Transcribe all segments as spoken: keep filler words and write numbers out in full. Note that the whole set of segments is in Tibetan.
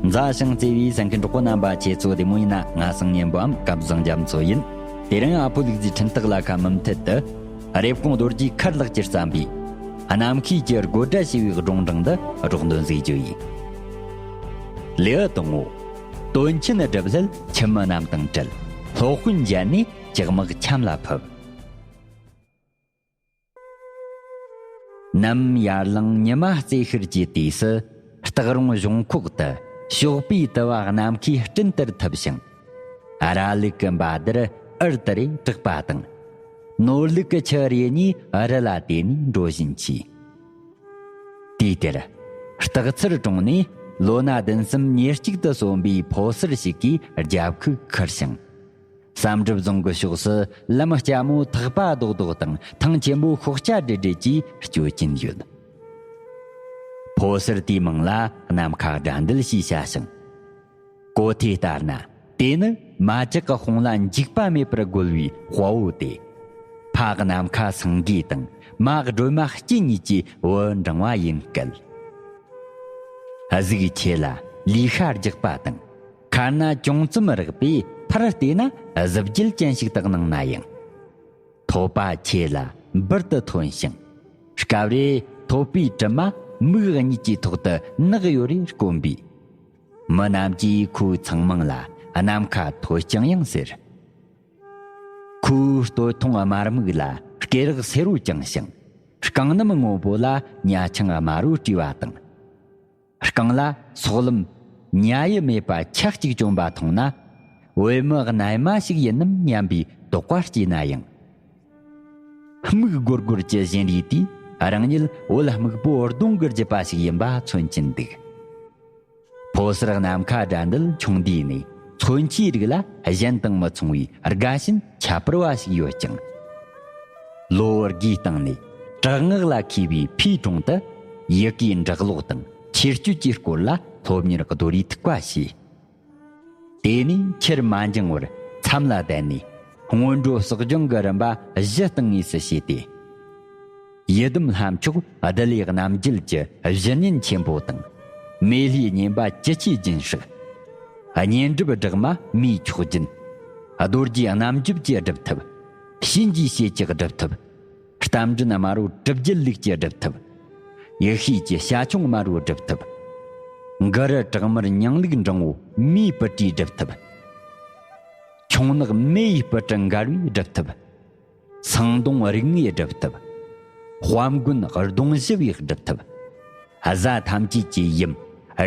མཛའ་ཞིང་བརྩེ་བའི་གསན་མཁན་གྲོགས་པོ་རྣམ་པ། ཁྱེད་ཚོ་བདེ་མོ་ཡིན་ན། ང་སང་ཉན་པའམ་སྐལ་བཟང་རྒྱ་མཚོ་ཡིན། དེ་རིང་ཨ་ཕོ་ལུག་རྫིའི་འཕྲིན་སྟེགས་ལ་ཁ་མུ་མཐུད་དུ། རེབ་གོང་རྡོ་རྗེ་མཁར་ལགས་ཀྱིས་བརྩམས་པའི། གནམ་ཤེས་ཀྱི་དགོད་སྒྲ་ཞེས་པའི་སྒྲུང་སྦྲང་འདི་སྒྲོག་འདོན་ཟིག་རྒྱུ་ཡིན། ལེའུ་དང་པོ། དོན་ཆེན་སྒྲུབ་སླད་ཁྱིམ་མི་རྣམས་དང་བྲལ། སློབ་དཔོན་མཇལ་ནས་ལྕགས་མག་ཁྱམས་ལ་ཕུབ། ནམ་ཡར་ལངས་ཉི་མ་རྩེ་ཤར་གྱི་དུས་སུ། སྟག་རོང་གཞོང་ཁོག་ཏུ་ཞོགས་པའི་དུ་བ་ནམ་མཁའི་སྤྲིན་ལྟར་འཐིབས་ཤིང་། ར་ལུག་གི་འབའ་རྡུལ་འུར་དུ་རེ་གྲགས་པ་དང་། ནོར་ལུག་གི་ཆུ་རེ་གཉིས་རི་ལ་དེད་ནས་འགྲོ་བཞིན་མཆིས། དུས་དེར། སྟག་ཚེར་གྲོང་ནས་ལོ་ན་བདུན་གསུམ་ཉེར་གཅིག་ཏུ་སོན་པའི་ཕོ་གསར་ཞིག་གིས་རྒྱབ་ཁུག་ཁུར་ཞིང་། བསམ་གྲུབ་རྫོང་གི་ཕྱོགས་སུ་ལམ་ལྕགས་མོ་ཐག་པ་རྡོག་རྡོག་དང་ཐང་ཆེན་པོ་ཤོག་སྐྱ་སྦྲིད་སྦྲིད་ཀྱིས་སྐྱོད་ཀྱིན་ཡོད། ཕོ་གསར་དེའི་མིང་ལ་ནམ་མཁའ་དགྲ་འདུལ་ཞེས་བྱ་ཞིང་། གོ་ཐོས་ལྟར་ན་དེ་ནི་མ་ཇག་གི་དཔུང་ལ་འཇིགས་པ་མེད་པར་རྒོལ་བའི་དཔའ་བོ་སྟེ། ཕ་ནམ་མཁའ་སེང་གེ་དང་མ་སྒྲོལ་མ་སྐྱེས་གཉིས་ཀྱི་བུ་འབྲིང་བ་ཡིན་སྐད། གཟུགས་ཆེ་ལ་ལུས་ཤ་རྒྱགས་པ་དང་། ཁ་སྣ་ཅུང་ཙམ་རགས་པས་ཕར་བལྟས་ན་གཟི་བརྗིད་ཅན་ཞིག་ཏུ་སྣང་ན་ཡང་། ཐོད་པ་ཆེ་ལ་འབུར་དུ་ཐོན་ཞིང་། སྐབས་རེ་ཐོད་པའི་དྲི་མ་མིག་གཉིས་ཀྱི་ཐོག་ཏུ་ནག་ཡོད་རེ་དཀོན་པས། མི་རྣམས་ཀྱིས་ཁོའི་མཚང་མིང་ལ་ནམ་མཁའ་ཐོད་རྐྱང་ཡང་ཟེར། ཁོའི་སྟོད་ཐུང་དམར་སྨུག་ལ་སྐེ་རགས་སེར་པོ་བརྐྱངས་ཤིང་། རྐང་སྣམ་སྔོན་པོ་ལ་ཉ་ཆང་དམར་པོ་སྤྲས་པ་དང་། རྐང་ལ་སོག་ལམ་ཉ་ཡི་མེད་པ་ཆ་གཅིག་གྱོན་པ་མཐོང་ན། བོད་མི་རྣལ་མ་ཞིག་ཡིན་ནམ་སྙམ་པའི་དོགས་པ་སྐྱེས་ན་ཡང་། སྨུག་སྒོར་སྒོར་གྱི་བཞིན་རས་དེས་རང་ཉིད་བོད་སྨུག་པོ་གདོང་གི་རྒྱུད་པ་ཞིག་ཡིན་པ་མཚོན་གྱིན་འདུག། ཕོ་གསར་ནམ་མཁའ་དགྲ་འདུལ་ཆུང་དུས་ནས་མཚོན་ཆའི་རིགས་ལ་གཞན་དང་མི་མཚུངས་པའི་དགའ་ཞེན་ཁྱད་པར་བ་ཞིག་ཡོད་ཅིང་། ལོ་བརྒྱའི་སྟེང་ནས་བྲག་ངག་ལ་མཁས་པའི་ཕའི་དྲུང་དུ་ཡི་གེའི་འབྲི་ཀློག་དང་ཆོས་སྤྱོད་ཀྱི་སྐོར་ལ་སློབ་གཉེར་རྡོ་རིང་ཐུག་པ་བྱས། དེ་ནས་ཁྱེར་མ་འགྱངས་པར་མཚམས་ལ་བསྡད་ནས་སྔོན་འགྲོ་ཟབ་སྦྱོང་གི་རིམ་པ་བཞི་སྟེང་དངོས་སུ་བྱས་ཏེ། ཡི་དམ་ལྷ་མཆོག་བདུད་ལས་རྣམ་རྒྱལ་གྱི་བཞི་བརྙེས་ཆེན་པོ་དང་། མེ་ལྷའི་བསྙེན་པ་བཅུ་ཆའི་རྒྱུན་བསྲེགས། བསྙེན་སྒྲུབ་སྦྲགས་མ་མིའི་མཆོག་སྦྱིན། རྡོ་རྗེ་རྣམ་འཇོམས་ཀྱི་སྒྲུབ་ཐབས། གཤིན་རྗེའི་གཤེད་ཀྱི་སྒྲུབ་ཐབས། རྟ་མགྲིན་དམར་པོ་གྲུ་བརྒྱད་ལུགས་ཀྱི་སྒྲུབ་ཐབས། ཡེ་ཤེས་ཀྱི་བྱ་ཁྱུང་དམར་པོའི་སྒྲུབ་ཐབས། གུ་རུ་བྲག་དམར་མྱང་ལུག་འབྲིང་པོ་མིའི་སྤུ་གྲིའི་སྒྲུབ་ཐབས། ཁྱུང་ནག་མེ་ཡི་སྤུ་གྲི་འགར་བའི་སྒྲུབ་ཐབས། སེང་གདོང་རིགས་ལྔའི་སྒྲུབ་ཐབས། དཔལ་མགོན་གདོང་བཞི་པའི་སྒྲུབ་ཐབས། གཟའ་ཐམས་ཅད་ཀྱི་ཡུམ་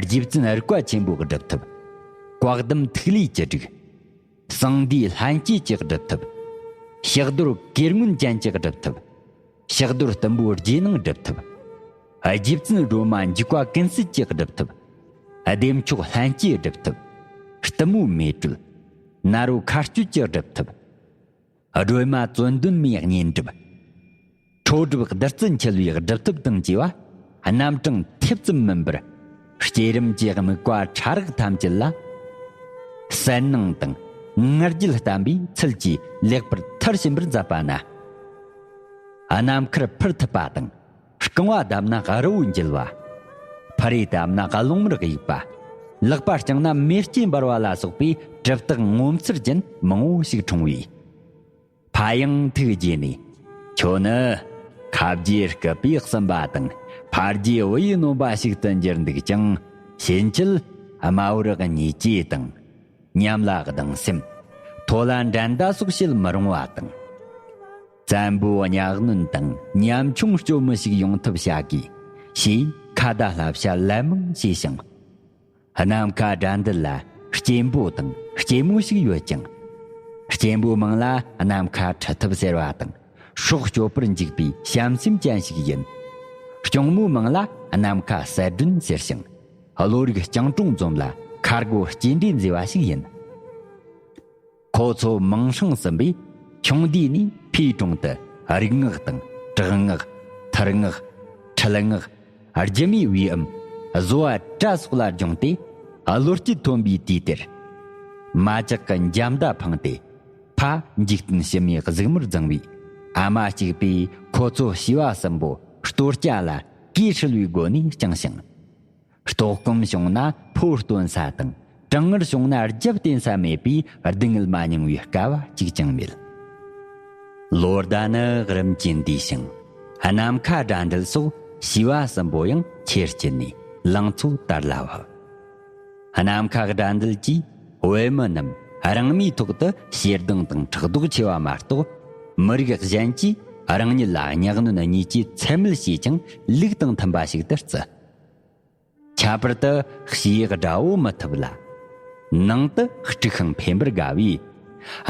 རྗེ་བཙུན་རིག་པ་ཆེན་པོའི་སྒྲུབ་ཐབས། བཀའ་གདམས་ཐིག་ལེའི་བཅུ་དྲུག། གསང་འདུས་ལྷན་སྐྱེས་ཀྱི་སྒྲུབ་ཐབས། ཕྱག་རྡོར་གོས་སྔོན་ཅན་གྱི་སྒྲུབ་ཐབས། ཕྱག་རྡོར་གཏུམ་པོ་རྗེས་གནང་སྒྲུབ་ཐབས། རྗེ་བཙུན་སྒྲོལ་མ་འཇིགས་པ་ཀུན་སེལ་གྱི་སྒྲུབ་ཐབས། བདེ་མཆོག་ལྷན་སྐྱེས་སྒྲུབ་ཐབས། གཏུམ་མོ་མེ་སྤྲུལ། ནཱ་རོ་མཁའ་སྤྱོད་ཀྱི་སྒྲུབ་ཐབས། སྒྲོལ་མ་བཙན་གདོན་མའི་བསྙེན་སྒྲུབ། ཁྲོ་སྒྲུབ་བདུད་རྩི་འཁྱིལ་བའི་སྒྲུབ་ཐབས་དང་བཅས་པ་རྣམ་གྲངས་ཐེབས་ཙམ་མིན་པར། བསྐྱེད་རིམ་གྱི་དམིགས་པ་ཕྲ་རགས་ཐམས་ཅད་ལ། གསལ་སྣང་དང་ང་རྒྱལ་བརྟན་པའི་ཚུལ་གྱིས་ལེགས་པར་མཐར་ཕྱིན་པར་མཛད་པ་ན། ནམ་མཁར་འཕུར་ཐུབ་པ་དང་། རྐང་བ་བརྡབས་ན་རི་བོ་འགྱེལ་བ། ཕ་རེ་བརྡབས་ན་རླུང་མར་གཡུག་པ། ལག་པ་བརྐྱངས་ན་མེ་ལྕེ་འབར་བ་ལ་སོགས་པའི་གྲུབ་རྟགས་ངོ་མཚར་ཅན་མང་པོ་ཞིག་འཁྲུངས་པས། ཕ་ཡང་ཐུགས་དགྱེས་ནས། ཁྱོད་ནི་ཁ་རྗེ་སྐུད་པས་ཟིན་པ་དང་ཕ་རྗེ་བུ་ཡིས་ནོན་པ་ཞིག་ཏུ་འགྱུར་འདུག་ཅིང་། ཕྱིན་ཆད་དམའ་བར་བརྙས་བཅོས་དང་། ཉམས་ལ་སྡང་སེམས། མཐོ་ལ་འགྲན་ཟླ་སོགས་བྱེད་མི་རུང་བ་དང་། བཙན་པོ་གཉའ་གནོན་དང་ཉམ་ཆུང་སྐྱོ་མི་ཞིག་ཡོང་ཐབས་བྱ་དགོས། ཞེས་ཁ་བརྡ་བསླབ་བྱ་ལན་མང་བྱས་ཤིང་། ནམ་མཁའ་དགྲ་འདུལ་ལ་སྐྱེན་པོ་དང་སྐྱེན་མོ་ཞིག་ཡོད་ཅིང་། སྐྱེན་པོའི་མིང་ལ་ནམ་མཁའ་ཁྲི་ཐབས་ཟེར་བ་དང་། སྲོག་གཅོད་པར་འཇུག་པའི་བྱམས་སེམས་ཅན་ཞིག་ཡིན། སྐྱོང་མོའི་མིང་ལ་ནམ་མཁའ་གསལ་སྒྲོན་ཟེར་ཞིང་། བློ་རིག་སྤྱང་གྲུང་འཛོམས་ལ་ཁ་སྒོ་སྐྱེལ་འདྲེན་མཛད་པ་ཞིག་ཡིན། ཁོ་ཚོ་མིང་སྲིང་གསུམ་པོས་ཆུང་དུས་ནས་ཕའི་དྲུང་དུ་རིག་སྔགས་དང་བྲག་སྔགས། ཐུར་སྔགས། ཁྲིད་སྔགས། སྒྱུ་མའི་བེའུ་ཨུམ། བཟོ་བ་སྒྲ་སོགས་ལ་སྦྱོང་སྟེ། བློ་སྐྱེད་ཐོན་པའི་དུས་དེར། མ་ཇག་གི་འཇབ་མདའ་འཕངས་ཏེ། ཕ་འཇིག་རྟེན་ཕྱི་མའི་གཟུགས་མོར་བརྫངས་པས། ཨ་མ་གཅིག་པས་ཁོ་ཚོ་བྱིས་པ་གསུམ་པོ་སྟོར་སྐྱ་ལ་གོས་ཧྲུལ་བའི་སྒོ་ནས་བསྐྱངས་ཤིང་། ལྟོགས་སྐོམ་བྱུང་ན་ཕོ་སྟོན་ས་དང་། གྲང་ངར་བྱུང་ན་རྒྱབ་བརྟེན་ས་མེད་པས་སྡུག་བསྔལ་མ་མྱོང་བའི་སྐལ་བ་གཅིག་ཀྱང་མེད། ལོ་ཟླ་ནི་རིམ་གྱིས་འདས་ཤིང་། ནམ་མཁའ་དགྲ་འདུལ་སོགས་ཞི་བ་གསུམ་པོ་ཡང་ཆེར་སྐྱེས་ནས་ལང་ཚོ་དར་ལ་བབས། ནམ་མཁའ་དགྲ་འདུལ་གྱིས་བོད་མི་རྣམས་རང་མིའི་ཐོག་ཏུ་ཞེ་སྡང་དང་ཕྲག་དོག་ཆེ་བ་མ་གཏོགས། མི་རིགས་གཞན་གྱིས་རང་ཉིད་ལ་གཉའ་གནོན་གཉིས་ཀྱིས་ཚད་མེད་བྱས་ཀྱང་ལུགས་དང་མཐུན་པ་ཞིག་ཏུ་བརྩི། ཁྱད་པར་དུ་ཞི་དགྲ་བོ་མི་ཐུབ་ལ། ནང་དུ་དཀྲུགས་ཤིང་འཕེན་པར་དགའ་བས།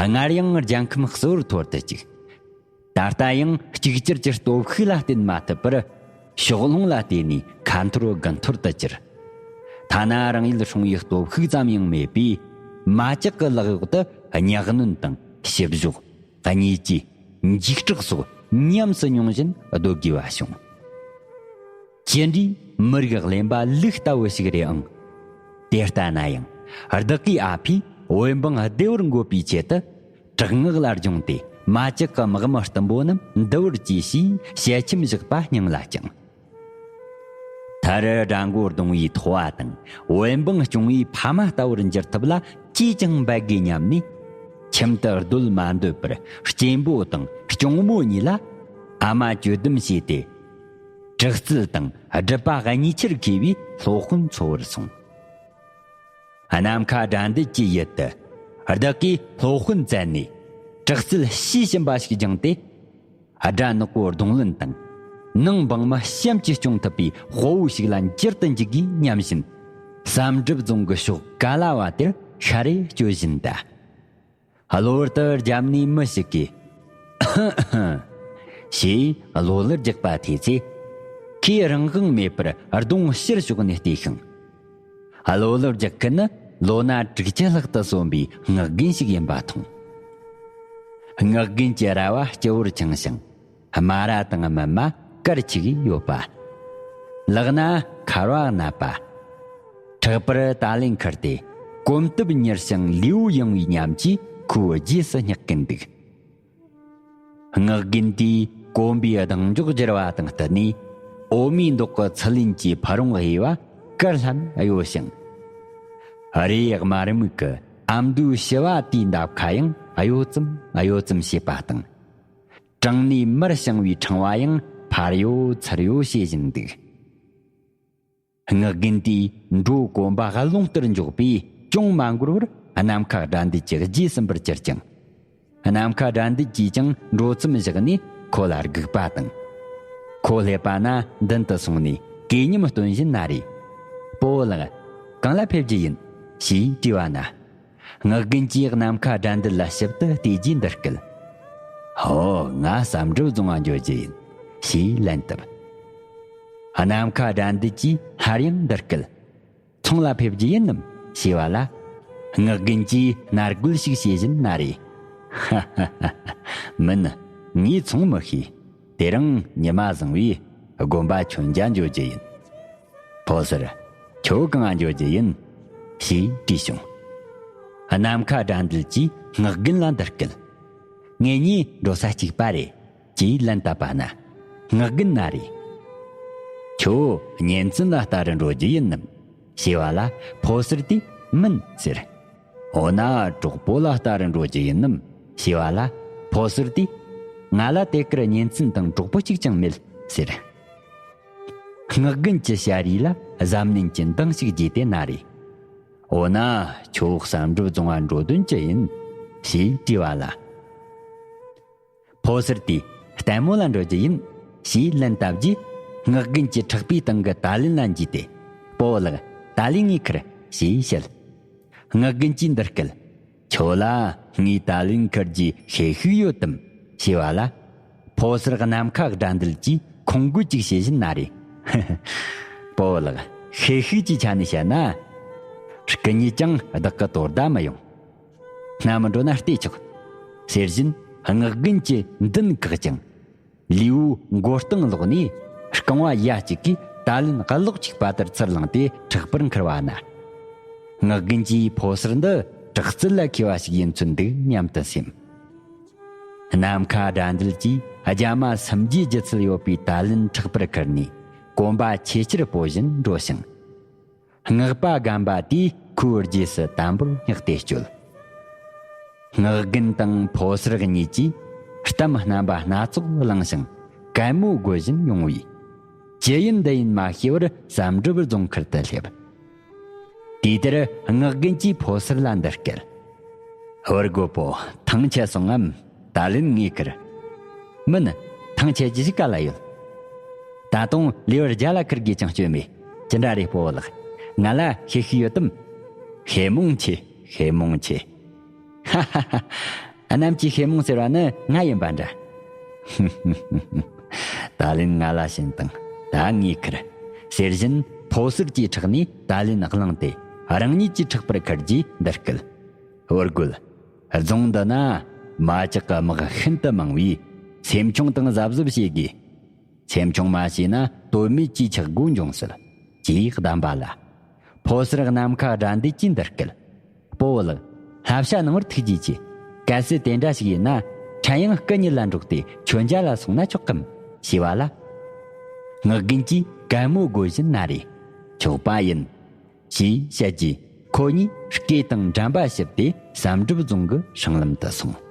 སྔར་ཡང་རྒྱལ་ཁམས་གསལ་བོར་འཐོར་དུ་བཅུག། ད་ལྟ་ཡང་གཅིག་གྱུར་གྱི་སྟོབས་ཤུགས་ལ་བརྟེན་མ་ཐུབ་པར། ཕྱོགས་ལྷུང་ལ་བརྟེན་ནས་ཁ་འཐོར་དགུ་འཐོར་དུ་གྱུར། ཐ་ན་རང་ཡུལ་སྲུང་བའི་སྟོབས་ཤུགས་ཙམ་ཡང་མེད་པས། མ་ཇག་གི་ལག་འོག་ཏུ་གཉའ་གནོན་དང་ཞིབ་འཇོག། གཉིས་ཀྱིས་འཇིགས་སྐྲག་སོགས་ཉམས་སུ་མྱོང་བཞིན་སྡོད་དགོས་པ་བྱུང་། ཅི་འདྲའི་མི་རིགས་གླེན་པ་ལུག་ལྟ་བུ་ཞིག་རེད་ཨང་། དེ་ལྟ་ན་ཡང་། བདག་གིས་ཨ་ཕས་བོད་འབངས་བདེ་བར་འགོད་པའི་ཆེད་དུ། དྲག་སྔགས་ལ་སྦྱོང་སྟེ། མ་ཇག་གི་དམག་མི་གཏུམ་པོ་རྣམས་འདུལ་བར་གྱིས་ཞེས་ཞལ་ཆེམས་བཞག་པ་སྙིང་ལ་བཅངས། མཐར་དགྲ་མགོ་རྡུང་བའི་ཐོ་བ་དང་བོད་འབངས་སྐྱོང་བའི་ཕ་མ་ལྟ་བུར་འགྱུར་ཐབས་ལ་ཅིས་ཀྱང་འབད་དགོས་སྙམ་ནས། ཁྱིམ་དུ་སྡོད་མ་འདོད་པར་སྐྱེན་པོ་དང་སྐྱོང་མོ་གཉིས་ལ་ཨ་མ་གྱོད་དམ་བྱས་ཏེ། དྲག་རྩལ་དང་སྒྲུབ་པ་གཉིས་ཆར་མཁས་པའི་སློབ་དཔོན་འཚོལ་བར་སོང་། ནམ་མཁའ་དགྲ་འདུལ་གྱི་ཡུལ་དུ་བདག་གིས་སློབ་དཔོན་བཙལ་ནས་དྲག་རྩལ་དཔྱིས་ཕྱིན་པ་ཞིག་སྦྱངས་ཏེ། དགྲ་ནག་པོ་གདོང་ལེན་དང་། ནང་འབངས་མི་གཤམ་གྱིས་སྐྱོང་ཐུབ་པའི་དཔའ་བོ་ཞིག་ལ་འགྱུར་དུ་འཇུག་དགོས་སྙམ་བཞིན། བསམ་གྲུབ་རྫོང་གི་ཕྱོགས་ག་ལ་བ་དེར་ཤར་རེ་བསྐྱོད་བཞིན་གདའ། གློ་བུར་དུ་རྒྱབ་ནས་མི་ཞིག་གིས། ཞེས་གློ་ལུར་རྒྱག་པ་ཐོས་ཚེ། ཁོས་རང་དབང་མེད་པར་གདོང་ཕྱིར་ཕྱོགས་ནས་བལྟས་ཤིང་། གློ་ལུར་རྒྱག་མཁན་ནི་ལོ་ན་དྲུག་ཅུ་ལྷག་ཏུ་སོན་པའི་སྔགས་རྒན་ཞིག་ཡིན་པ་མཐོང་། སྔགས་རྒན་གྱི་ར་བ་སྤྱི་བོར་འཆང་ཞིང་། སྨ་ར་དང་སྨིན་མ་དཀར་ཆིག་ཡོད་པ། ལག་ན་འཁར་བ་མནབས་པ། ཕྲག་པར་ཏཱ་ལན་འཁུར་ཏེ། གོམ་སྟབས་མྱུར་ཞིང་ལུས་པོ་ཡངས་པའི་ཉམས་ཀྱིས་ཁོའི་རྗེས་སུ་བསྙེགས་ཀྱིན་འདུག། སྔགས་རྒན་དེས་གོམ་པའི་གདེང་འཇོག་བསྒྱུར་བ་དང་བསྟུན་ནས། འོ་མའི་མདོག་གི་ཚི་ལེན་གྱི་ཕ་རོང་དབྱེ་བ་དཀར་ལྷམ་གཡོ་ཞིང་། རེའི་དམར་སྨུག་གི་ཨ་མདོའི་ཞི་བ་དེའི་འདབ་ཁ་ཡང་གཡོ་ཙམ་གཡོ་ཙམ་བྱེད་པ་དང་། དྲང་ནས་མར་བྱུང་བའི་ཕྲེང་བ་ཡང་ཕར་གཡོ་ཚུར་གཡོ་བྱེད་བཞིན་འདུག། སྔགས་རྒན་དེས་འབྲོ་གོམ་པ་རླུང་ལྟར་འཇོག་པས་ཅུང་མ་འགོར་བར་ནམ་མཁའ་དགྲ་འདུལ་གྱི་རྗེས་ཟིན་པར་གྱུར་ཅིང་། ནམ་མཁའ་དགྲ་འདུལ་གྱིས་ཀྱང་འབྲོ་ཙམ་བཞག་ནས་ཁོ་ལ་སྒུག་པ་དང་། ཁོ་སླེབས་པ་ན་མདུན་དུ་སོང་ནས་གད་སྙིམ་སྟོན་བཞིན་ན་རེ། སྤོ་བོ་ལགས། གང་ལ་ཕེབས་རྒྱུ་ཡིན། ཞེས་དྲིས་པ་ན། སྔགས་རྒན་གྱིས་ནམ་མཁའ་དགྲ་འདུལ་ལ་ཞིབ་ཏུ་བལྟས་རྗེས་འདི་སྐད། ཧོ། ང་བསམ་གྲུབ་རྫོང་ང་འགྱོ་རྒྱུ་ཡིན། ཞེས་ལན་བཏབ། ནམ་མཁའ་དགྲ་འདུལ་གྱིས་སླར་ཡང་འདི་སྐད། ཚོང་ལ་ཕེབས་རྒྱུ་ཡིན་ནམ། ཞེས་པ་ལ། སྔགས་རྒན་གྱིས་མནར་གུད་ཞིག་བྱེད་བཞིན་ན་རེ། ཧ་ཧ་ཧ། མིན། ངས་ཚོང་མི་ཤེས། དེ་རིང་ཉི་མ་བཟང་བས་དགོན་པ་མཆོད་མཇལ་འགྱོ་རྒྱུ་ཡིན། ཕོ་གསར། ཁྱོད་གང་ང་འགྱོ་རྒྱུ་ཡིན། ཞེས་དྲིས་བྱུང་། ནམ་མཁའ་དགྲ་འདུལ་གྱིས་སྔགས་རྒན་ལ་འདི་སྐད། ངེད་གཉིས་འགྲོ་ས་གཅིག་པ་རེད། ཅེས་ལན་བཏབ་པ་ན། སྔགས་རྒན་ན་རེ། ཁྱོད་གཉེན་ཚན་ལ་ལྟ་རུ་འགྲོ་རྒྱུ་ཡིན་ནམ། ཞེས་པ་ལ་ཕོ་གསར་དེས་མིན་ཟེར། འོ་ན་གྲོགས་པོ་ལ་ལྟ་རུ་འགྲོ་རྒྱུ་ཡིན་ནམ། ཞེས་པ་ལ་ཕོ་གསར་དེས། ང་ལ་དེ་གར་གཉེན་ཚན་དང་གྲོགས་པོ་གཅིག་ཀྱང་མེད་ཟེར། སྔགས་རྒན་གྱི་ཞལ་རས་ལ་གཟབ་ནན་གྱི་མདངས་ཤིག་རྒྱས་ཏེ་ན་རེ། འོ་ན་ཁྱོད་བསམ་གྲུབ་རྫོང་ང་འགྲོ་དོན་ཅི་ཡིན། ཞེས་དྲིས་པ་ལ། ཕོ་གསར་དེས་ལྟད་མོ་ལ་འགྲོ་རྒྱུ་ཡིན། ཞེས་ལན་བཏབ་རྗེས་སྔགས་རྒན་གྱི་ཕྲག་པའི་སྟེང་གི་ཏཱ་ལན་ལ་འཇུས་ཏེ། སྤོ་བོ་ལགས། ཏཱ་ལན་ངས་ཁུར། ཞེས་བཤད། སྔགས་རྒན་གྱིས་འདི་སྐད། ཁྱོད་ལ་ངས་ཏཱ་ལན་ཁུར་རྒྱུའི་ཤེད་ཤུགས་ཡོད་དམ། ཞེས་པ་ལ། ཕོ་གསར་ནམ་མཁའ་དགྲ་འདུལ་གྱིས་ཁོང་རྒོད་ཅིག་བྱེད་བཞིན་ན་རེ། སྤོ་བོ་ལགས། ཤེད་ཤུགས་ཀྱི་ཆ་ནས་བཤད་ན། སྐུ་ཉིད་ཀྱང་བདག་གི་དོ་ཟླ་མི་ཡོང་། སྣ་མི་འགྲོ་ན་བལྟས་ཆོག། ཟེར་བཞིན་སྔགས་རྒན་གྱི་མདུན་བཀག་ཅིང་། ལུས་པོའི་མགོ་རྟིང་སློག་ནས་རྐང་བ་ཡ་གཅིག་གིས་ཏཱ་ལན་གློག་གཅིག་པ་ལྟར་ཚུར་བླངས་ཏེ་ཕྲག་པར་འཁུར་བ་ན། སྔགས་རྒན་གྱིས་ཕོ་གསར་འདི་དྲག་རྩལ་ལ་མཁས་པ་ཞིག་ཡིན་ཚུལ་འདུག་སྙམ་དུ་སེམས། ནམ་མཁའ་དགྲ་འདུལ་གྱིས་རྒྱ་མ་སུམ་བརྒྱའི་ལྗིད་ཚད་ཡོད་པའི་ཏཱ་ལན་ཕྲག་པར་འཁུར་ནས་གོམ་པ་ཆེས་ཆེར་སྤོ་བཞིན་འགྲོ་ཞིང་། སྔགས་པ་རྒན་པ་དེས་ཁོའི་རྗེས་སུ་དམ་པོར་བསྙེགས་ཏེ་བསྐྱོད། སྔགས་རྒན་དང་ཕོ་གསར་གཉིས་ཀྱིས་གཏམ་རྣམ་པ་སྣ་ཚོགས་བླངས་ཤིང་གད་མོ་དགོད་བཞིན་ཡོང་བས། ཅི་ཡིན་འདི་ཡིན་མ་ཤེས་པར་བསམ་གྲུབ་རྫོང་མཁར་དུ་སླེབས། དུས་དེར་སྔགས་རྒན་གྱིས་ཕོ་གསར་ལ་འདི་སྐད། ཧོར་རྒོད་པོ། ཐང་ཆད་སོང་ངམ། ད་ལན་ངས་ཁུར། མིན། ཐང་ཆད་རྒྱུ་ཞིག་ག་ལ་ཡོད། ད་དུང་ལེ་བར་རྒྱ་ལ་ཁུར་དགོས་ཀྱང་སྐྱོན་མེད། ཅི་འདྲ་རེད་སྤོ་བོ་ལགས། ང་ལ་ཤེས་ཤིག་ཡོད་དམ། ཤེས་མོང་ཆེ། ཤེས་མོང་ཆེ། ཧ་ཧ་ཧ། གནམ་གྱི་ཤེས་མོང་ཟེར་བ་ནི་ང་ཡིན་པ་འདྲ། ད་ལན་ང་ལ་བྱིན་དང་། ད་ངས་ཁུར། ཟེར་བཞིན་ཕོ་གསར་གྱི་ཕྲག་ནས་ད་ལན་བླངས་ཏེ་རང་ཉིད་ཀྱི་ཕྲག་པར་ཁུར་རྗེས་འདི་སྐད། ཧོར་རྒོད། རྫོང་འདི་ན་མ་ཇག་གི་དམག་ཤིན་ཏུ་མང་བས་སེམས་ཆུང་དང་གཟབ་གཟབ་བྱེད་དགོས། སེམས་ཆུང་མ་བྱས་ན་དོན་མེད་ཀྱི་ཆག་སྒོ་འབྱུང་སྲིད། ཅེས་གདམས་པ་ལ། ཕོ་གསར་ནམ་མཁའ་དགྲ་འདུལ་གྱིས་འདི་སྐད། སྤོ་བོ་ལགས། བསླབ་བྱ་གནང་བར་ཐུགས་རྗེ་ཆེ། གལ་སྲིད་དེ་འདྲ་ཞིག་ཡིན་ན། ཕྲན་ཡང་སྐུ་ཉིད་ལ་འགྲོགས་ཏེ་མཆོད་མཇལ་ལ་སོང་ན་ཆོག་གམ། ཞེས་པ་ལ། སྔགས་རྒན་གྱིས་གད་མོ་དགོད་བཞིན་ན་རེ། ཆོག་པ་ཡིན། ཞེས་བཤད་རྗེས་ཁོ་གཉིས་སྐེ་དང་འགྲམ་པ་ཞིབ་སྟེ་བསམ་གྲུབ་རྫོང་གི་སྲང་ལམ་དུ་སོང་།